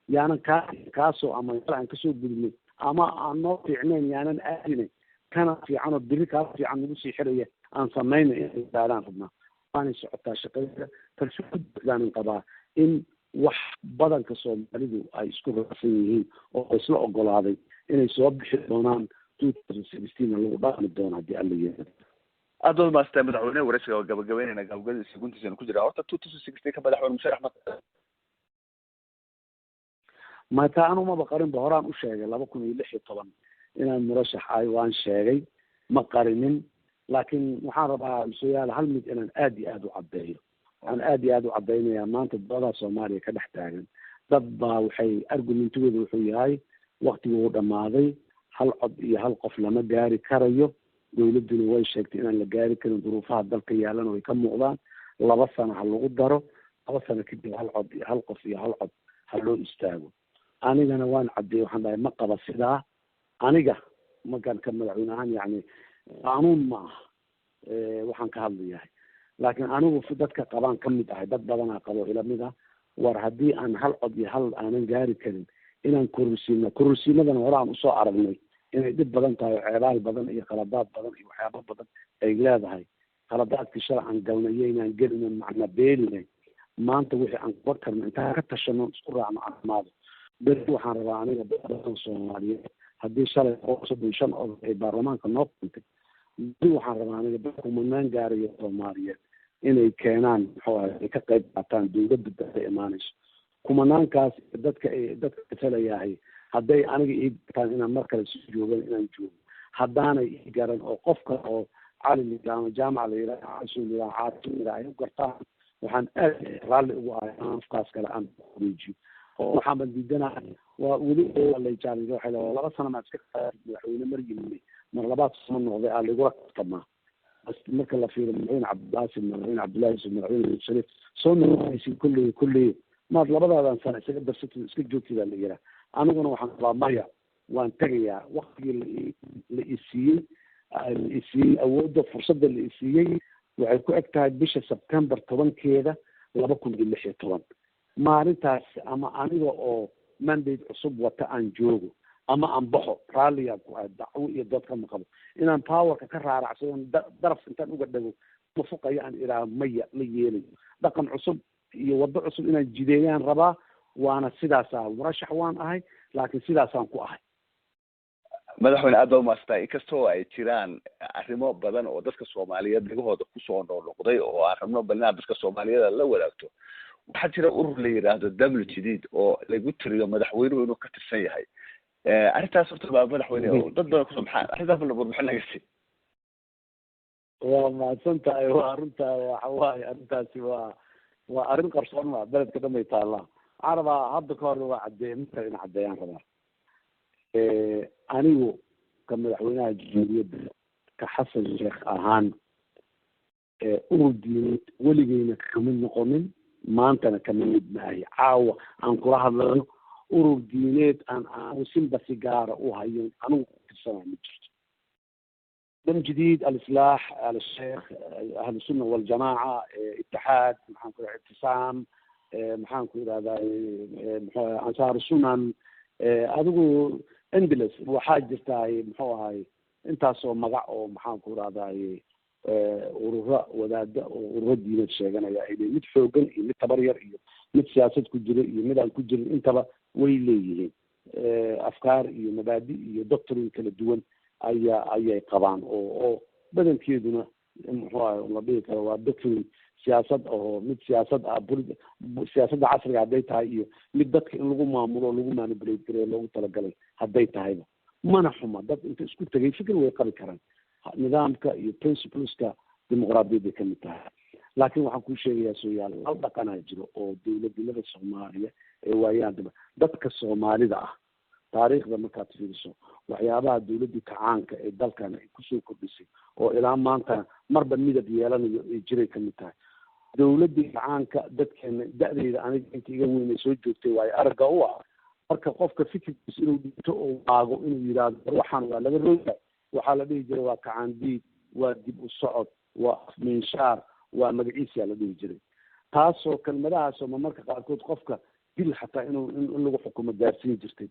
yaanan kaa kaasoo ama aan kasoo gudubnay ama aan noo fiicnayn, yaanan aadinay kana fiican oo beri kaa fiican nagu sii xiraya aan samayna inay gaadhaan rabnaa. Waanay socotaa shaqada. Kalsooni buuxdaanan qabaa in wax badanka Soomaalidu ay isku raacsan yihiin oo isla ogolaaday inay soo bixi doonaan 2016 lagu dhaqmi doono haddii Alla yeelo. Aad baad maastaa, madaxweyne. Waraysiga waa gabagabeynayna, gabagabadiisa guntiisana ku jira. Horta 2016 ka madaxweyne musharax ma Mata anu maba qarinba, horaan u sheegay 2016 inaan murashax ahay, waan sheegay, ma qarinin. Laakiin waxaan rabaa, museyaal, hal mid inaan aad iyo aada u caddeeyo. Waxaan aad iyo aada u caddaynayaa, maanta doodaa Soomaaliya ka dhex taagan, dad baa waxay argument-igooda wuxuu yahay waktigii uu dhammaaday, hal cod iyo hal qof lama gaari karayo, dowladduna way sheegtay inaan la gaari karin, duruufaha dalka yaalana way ka muuqdaan, 2 sano ha lagu daro, 2 sano kadib hal cod iyo hal qof iyo hal cod ha loo istaago. Anigana waan caddeeyey, waxaan dhahay ma qaba sidaa. Aniga markaan ka madaxweyne ahaan, yacni qaanuun ma aha waxaan ka hadlayahay, laakiin anigu dadka qabaan ka mid ahay, dad badanaa qabo ila mid ah. War haddii aan hal cod iyo hal aanan gaari karin, inaan kororsiino, kororsiimadana hore aan usoo aragnay inay dhib badan tahay oo ceebaal badan iyo khaladaad badan iyo waxyaabo badan ay leedahay. Khaladaadkii shalay aan galnay iyo inaan gelino macna beelinay. Maanta wixii aan qaban karno intaan ka tashano, isku raacno, amaado beri. Waxaan rabaa aniga badan Soomaaliyeed, haddii shalay 135 oday ay baarlamaanka noo keentay, beri waxaan rabaa aniga dad kumanaan gaaraya Soomaaliyeed inay keenaan, muxuu ahay, ay ka qayb qaataan dowladda dambe imaanayso. Kumanaankaas dadka ay dadka matalayahay, hadday aniga ii gartaan inaan mar kale sii joogan, inaan joogo. Haddaanay ii garan oo qofka oo Cali la yidhaha ama Jaamac la yidhaha, Caasu la yidhaha, Caasim la yidhaha ay u gartaan, waxaan aad raalli ugu ahay inaan qofkaas kale aan wareejiyo. Oo waxaanban diidanahay waa weli lay challenge, waxay leedahay 2 sano maad iska qaadatid madaxweyne, mar yimid, mar labaad soo noqday aa lagula tartamaa. Bas marka la fiiriyo madaxweyne Cabdiqaasim, madaxweyne Cabdullahi Yusuf, madaxweyne Shariif soo noqonaysid, kulley kulley maad labadaadan sano isaga darsatid, iska joogtid aa la yihaa. Aniguna waxaan qabaa maya, waan tegayaa. Waktigii la isiiyey, la isiiyey awoodda, fursadda la isiiyey waxay ku eg tahay bisha Sebtembar 10-keeda 2016. Maalintaas ama aniga oo mandate cusub wata aan joogo ama aan baxo, raalliyaa ku ahay, dacwo iyo dood kama qabo. Inaan power-ka ka raaracsado, daraf intaan uga dhago ma fuqayo, aan idhaah maya, ma yeelayo. Dhaqan cusub iyo waddo cusub inaan jideeyaan rabaa, waana sidaas ah. Murashax waan ahay, laakiin sidaasaan ku ahay. Madaxweyne, aad baa umahadsantahay. Inkastoo ay jiraan arrimo badan oo dadka Soomaaliyeed dhegahooda kusoo noqnoqday oo aan rabno bal inaad dadka Soomaaliyeed la wadaagto, waxaa jira urur la yidhaahdo Damul Jadiid oo lagu tiriyo madaxweynuhu inuu ka tirsan yahay. Arrintaas horta baa madaxweyne dad badan kusoo, maxaa arrintaas la warbixin naga sii? Waa mahadsan tahay. Waa arrintaa, waxa waaye arrintaasi waa arrin qarsoon, waa beledka dhan bay taallaa. Waxaan rabaa, hadda ka horna waa caddeeye, markale in caddeeyaan rabaa. Anigu ka madaxweynaha jamhuuriyadda, ka Xasan Sheekh ahaan, urur diineed weligeyna kamid noqonin, maantana kama mid maahi. Caawa aan kula hadlayo, urur diineed aan anigu sympathy gaara u hayo, anigu ku tirsanayo, ma jirto. Dam Jadiid, Alislaax, Alsheekh, Ahlusunna Waljamaaca, Itixaad, maxaan ku Ictisaam, maxaan ku idhahdaa, mxu Ansaar Sunan, adigu endless waxaa jirtaay, muxuu ahay, intaasoo magac oo, maxaan ku idhahdaay, ururo wadaada oo ururo diineed sheeganaya ay leeyihin, mid xoogan iyo mid tabar yar iyo mid siyaasad ku jira iyo mid aan ku jirin, intaba way leeyihiin. Afkaar iyo mabaadi iyo doctrine kala duwan ayay qabaan, oo badankeeduna, muxuu ahay, la dhihi karo waa doctrine siyaasad oo mid siyaasad ah, siyaasadda casriga hadday tahay iyo mid dadka in lagu maamulo oo lagu manipulate gareeyo loogu talagalay hadday tahayba. Mana xuma, dad inta isku tegay fikir way qabi karaan, nidaamka iyo principleska dimuqraadiyadday kamid tahay. Laakiin waxaan kuu sheegayaa, sooyaal, hal dhaqanaa jiro oo dowladnimada Soomaaliya ee waayaan daba dadka Soomaalida ah. Taariikhda markaad fiiriso, waxyaabaha dowladdii kacaanka ee dalkan ay kusoo kordhisay oo ilaa maantana marba midab yeelanayo ay jiray kamid tahay. Dowladdii kacaanka, dadkeena da-deyda, aniga inta iga weynay soo joogtay, waayo aragga u ah, marka qofka fikirkiisa inuu dhinto oo waago inuu yidhaahdo war waxaan waa laga rogaay, waxaa la dhihi jiray waa kacaan diid, waa dib u socod, waa afmiinshaar, waa magaciisiyaa la dhihi jiray. Taasoo kelmadahaasoo marmarka qaarkood qofka dil xataa inuu in lagu xukumo gaarsiin jirtay.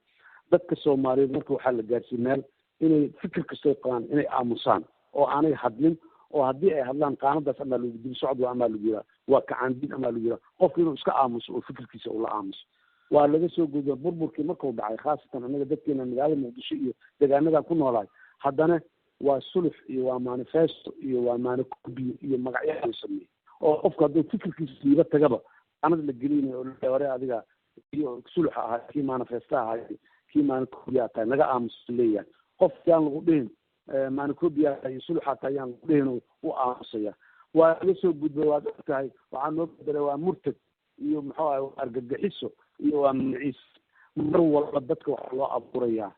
Dadka Soomaaliyeed marka waxaa la gaarsiiyey meel inay fikir kastoo qabaan inay aamusaan oo aanay hadlin, oo haddii ay hadlaan qaanadaas amaa lagu dib socod waa, amaa lagu yiraa waa kacaandid, amaa lagu yiraa qofka inuu iska aamuso oo fikirkiisa ula aamuso. Waa laga soo gudba burburkii markuu dhacay, khaasatan annaga dadkeena magaalada Muqdisho iyo deegaanadan ku noolahay. Haddana waa sulux iyo waa manifesto iyo waa maanacobiyo iyo magacyo la sameeyey oo qofku hadduu fikirkiisa siiba tagaba qaanad la gelinayo oo hore adiga iyo suluxa ahaa, kii manifesto ahaa, kii maanacobiyaa tahay, naga aamusa leeyahay. Qof yaan lagu dhihin maanacobiya iyo suluxaa tahay, yaan lagu dhihin, u aamusaya. Waa laga soo gudbay, waad og tahay, waxaa noo bedelay waa murtad iyo, muxuu ahay, argagixiso iyo waa magaciis. Mar walba dadka waxaa loo abuurayaa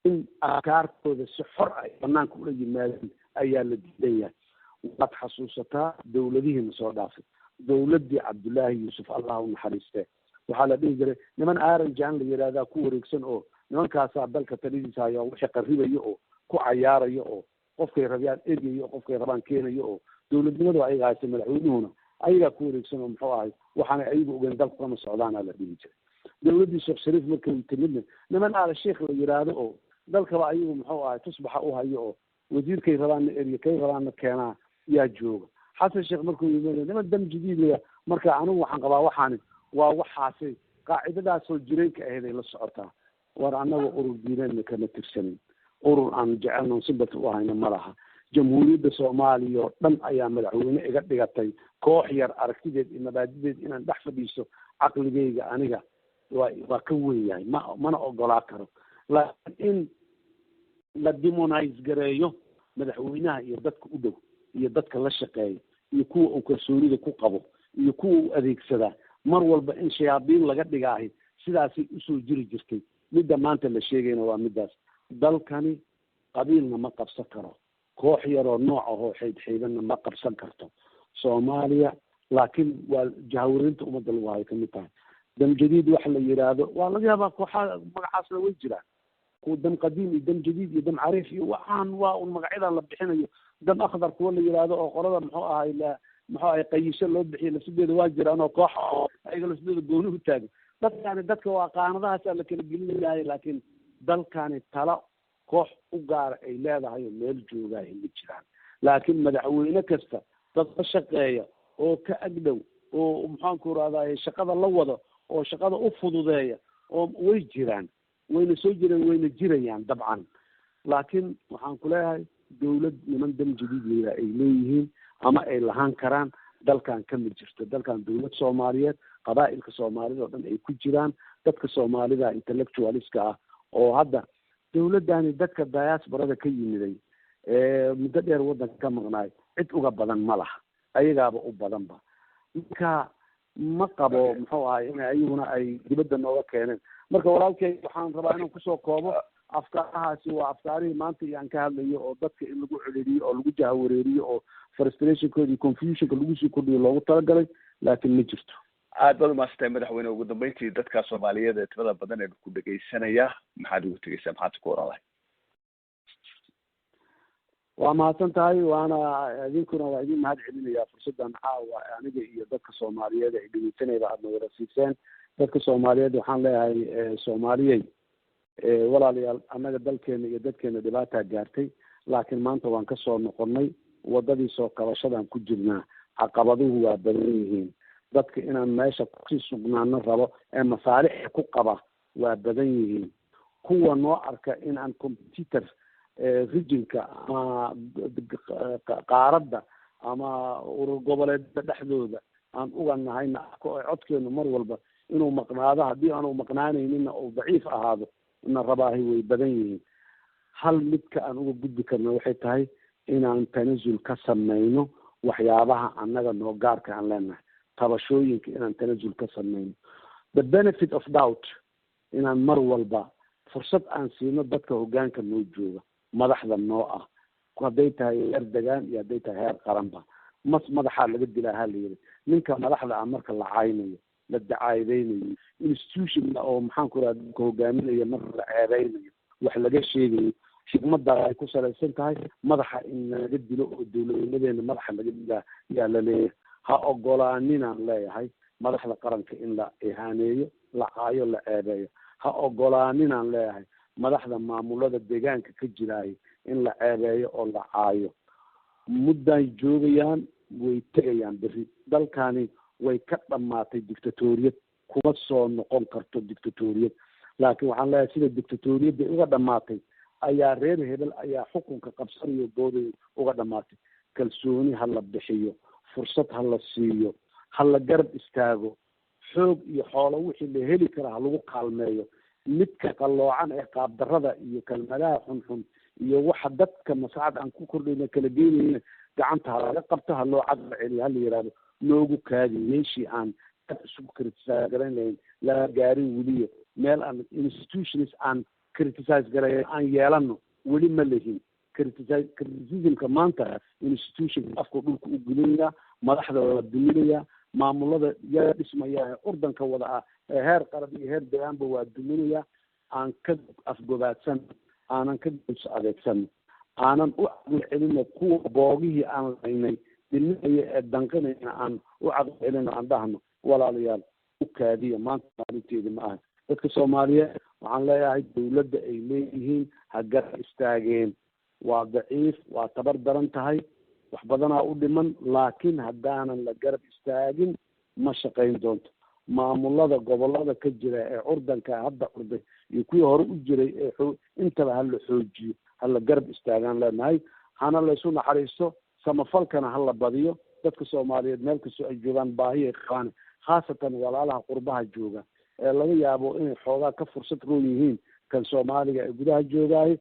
in afkaartooda si xor ay banaanka ula yimaadeen ayaa la diidayaa. Waad xasuusataa dowladihiina soo dhaafay, dowladdii Cabdullaahi Yuusuf, Allah u naxariistee, waxaa la dhihi jiray niman Aaranjan la yidhahdaa ku wareegsan oo nimankaasaa dalka taladiisa haya, wixii qarribayo oo ku cayaarayo oo qofkay rabiyaan eryayo oo qofkay rabaan keenayo oo dowladnimadu ayaga haysta, madaxweynuhuna ayagaa ku wareegsan oo, muxuu ahay, waxaanay ayagu ogeyn dalku kama socdaana la dhihi jiray. Dowladdii Sheekh Shariif markay timidna, niman Aala Sheikh la yidhaahdo oo dalkaba ayagu, muxuu ahay, tusbaxa u hayo oo wasiirkay rabaanna eryo, kay rabaanna keenaa yaa jooga. Xasan Sheekh markuu yimid, niman Dam Jadiid laya. Marka anigu waxaan qabaa waxaani waa waxaasay qaacidadaasoo jireenka ahayd ay la socotaa. War annaga urur diineedna kama tirsanin, urur aan jecelno sympathy u hayno ma laha. Jamhuuriyadda Soomaaliya oo dhan ayaa madaxweyne iga dhigatay. Koox yar aragtideed iyo mabaadideed inaan dhex fadhiisto caqligayga aniga waa ka weyn yahay, mana ogolaa karo. Laakiin in la demonize gareeyo madaxweynaha iyo dadka u dhow iyo dadka la shaqeeya iyo kuwa uu kalsoonida ku qabo iyo kuwa uu adeegsadaa, mar walba in shayaadiin laga dhigaahi, sidaasay usoo jiri jirtay. Midda maanta la sheegayna waa middaas. Dalkani qabiilna ma qabsan karo, koox yaroo nooc ahoo xaydxaydanna ma qabsan karto Soomaaliya. Laakiin waa jahawareynta ummadda lagu hayo kamid tahay. Dam Jadiid waxa la yidhaahdo waa laga yaabaa, kooxaha magacaasna way jiraan, kuwa Dam Qadiim iyo Dam Jadiid iyo Dam Cariif iyo waxaan waa un magacyadan la bixinayo. Dam Akhdar kuwa la yidhaahdo oo qolada, muxuu ahay, la muxuu ahay, qayisho loo bixiyo lafsideeda waa jiraan, oo koox oo ayaga lafsideeda gooni u taagan. Dadkani dadka waa qaanadahaasaa la kala gelinayahay, laakiin dalkani tala koox u gaara ay leedahay oo meel joogaay ma jiraan. Laakiin madaxweyne kasta dad la shaqeeya oo ka agdhow oo, maxaanku rahdaye, shaqada la wado oo shaqada u fududeeya oo way jiraan, wayna soo jireen, wayna jirayaan dabcan. Laakiin waxaan ku leeyahay, dowlad niman Dam Jadiid la yidhaha ay leeyihiin ama ay lahaan karaan dalkan kama jirto. Dalkan dowlad Soomaaliyeed, qabaa'ilka Soomaalida oo dhan ay ku jiraan, dadka Soomaalida intellectualiska ah oo hadda dowladdani, dadka diasporada ka yimiday ee muddo dheer waddanka ka maqnaay, cid uga badan ma laha, ayagaaba u badanba. Marka ma qabo, muxuu ahay, in ayaguna ay dibadda nooga keeneen. Marka walaalkay, waxaan rabaa inaan kusoo koobo, afkaarahaasi waa afkaarihii maanta iyo aan ka hadlayo oo dadka in lagu celeliyo oo lagu jahawareeriyo oo frustrationkooda iyo confusionka lagu sii kordhiyo loogu talagalay, laakiin ma jirto. Aad baad umaadsantahay, madaxweyne. Ugu dambeyntii, dadka Soomaaliyeed ee tirada badan ee ku dhegaysanaya maxaad ugu tegeysaa? Maxaad ku oran lahay? Waa mahadsan tahay, waana idinkuna waa idin mahad celinayaa fursaddan caawa aniga iyo dadka Soomaaliyeed ay dhegeysanayba aadna wada siiseen. Dadka Soomaaliyeed waxaan leeyahay, Soomaaliyey, walaalayaal, annaga dalkeena iyo dadkeena dhibaataa gaartay, laakiin maanta waan kasoo noqonnay, waddadii soo kabashadaan ku jirnaa. Caqabaduhu waa badan yihiin. Dadka inaan meesha kusii sugnaano rabo ee masaalixa ku qaba waa badan yihiin. Kuwa noo arka in aan competitor regionka ama qaaradda ama urur goboleedyada dhexdooda aan uga nahayna arko ee codkeenu mar walba inuu maqnaado, haddii aanu maqnaanaynina uu daciif ahaado na rabaahi, way badan yihiin. Hal midka aan uga gudbi karno waxay tahay inaan tanasul ka samayno waxyaabaha annaga noo gaarka aan leenahay, tabashooyinka inaan tanasul ka samayno, the benefit of doubt inaan mar walba fursad aan siino dadka hoggaanka noo jooga, madaxda noo ah, hadday tahay heer degaan iyo hadday tahay heer qaranba. Mas madaxaa laga dilaa ha la yidhi. Ninka madaxda ah marka la caynayo, la dacaadeynayo, institution oo, maxaan ku raha, dadka hogaaminaya marka la ceebeynayo, wax laga sheegayo, xigmadda ay ku salaysan tahay madaxa in laga dilo oo dowladnimadeena madaxa laga dilaa yaa la leeyahay. Ha ogolaaninaan leeyahay madaxda qaranka in la ihaaneeyo, la caayo, la ceebeeyo. Ha ogolaaninaan leeyahay madaxda maamulada deegaanka ka jiraay in la ceebeeyo oo la caayo. Mudday joogayaan, way tegayaan berri. Dalkani way ka dhammaatay dictatoriyad, kuma soo noqon karto dictatoriyad. Laakiin waxaan leeyahay, sida dictatoriyadda uga dhammaatay ayaa reer hebel ayaa xukunka qabsanayo booday uga dhammaatay. Kalsooni ha la bixiyo, fursad ha la siiyo, ha la garab istaago, xoog iyo xoolo wixii la heli kara ha lagu kaalmeeyo. Midka qalloocan ee qaabdarrada iyo kelmadaha xunxun iyo waxa dadka maslaxad aan ku kordhayna kala geynayna, gacanta ha laga qabto, ha loo cadla celiyo, ha la yidhahdo noogu kaadi meeshii aan aad isugu criticize garayn lahayn laga gaarin weliya. Meel aan institutions aan criticize garayn aan yeelano weli ma lihin. Criticismka maanta institutionka afka dhulka u gelinaya, madaxda waa duminaya, maamulada yaa dhismaya ee urdanka wada ah ee heer qaran iyo heer degaanba waa duminaya. Aan ka afgobaadsan, aanan ka goos adeegsan, aanan u caqli celino kuwa boogihii aan lahaynay dhiminaya ee danqinayna. Aan u caqli celino, aan dhahno, walaalayaal, u kaadiya, maanta maalinteedi ma aha. Dadka Soomaaliyeed waxaan leeyahay, dowladda ay leeyihiin ha garab istaageen. Waa daciif, waa tabar daran tahay, wax badanaa u dhiman, laakiin haddaanan la garab istaagin ma shaqayn doonto. Maamulada gobolada ka jira ee curdanka hadda curday iyo kuwii hore u jiray ee intaba ha la xoojiyo, ha la garab istaagaan leenahay, hana laysu naxariisto, samafalkana ha la badiyo. Dadka Soomaaliyeed meel kastoo ay joogaan baahi ay qabaan, khaasatan walaalaha qurbaha jooga ee laga yaabo inay xoogaa ka fursad roon yihiin kan Soomaaliga ee gudaha joogaayo,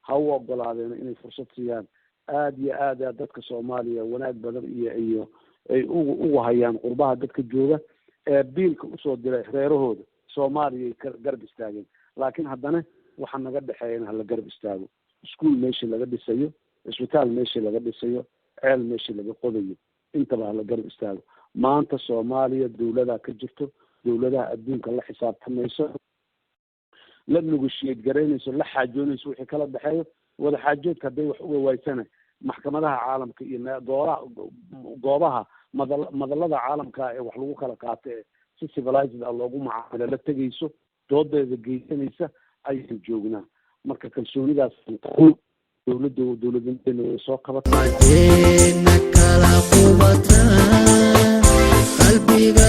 ha u ogolaadeen inay fursad siiyaan. Aada iyo aad a dadka Soomaaliya wanaag badan iyo ay ugu hayaan qurbaha dadka jooga ee biilka usoo diray reerahooda Soomaaliyay ka garab istaageen. Laakiin haddana waxa naga dhexeeyana hala garab istaago. Iskuul meeshii laga dhisayo, isbitaal meeshii laga dhisayo, ceel meeshii laga qodayo, intaba hala garab istaago. Maanta Soomaaliya dowladaa ka jirto, dowladaha adduunka la xisaabtamayso, la negotiate garaynayso, la xaajoonayso wixii kala dhexeeyo. Wada xaajoodka hadday wax uga waysana, maxkamadaha caalamka iyo gooraha goobaha madalada caalamka ee wax lagu kala qaato ee si civilized ah loogu macaamilo la tegayso, doodeeda geysanaysa ayaan joognaa. Marka kalsoonidaas dowladda, dowladnimadeena way soo qabatay. Madeena kala qubata qalbiga.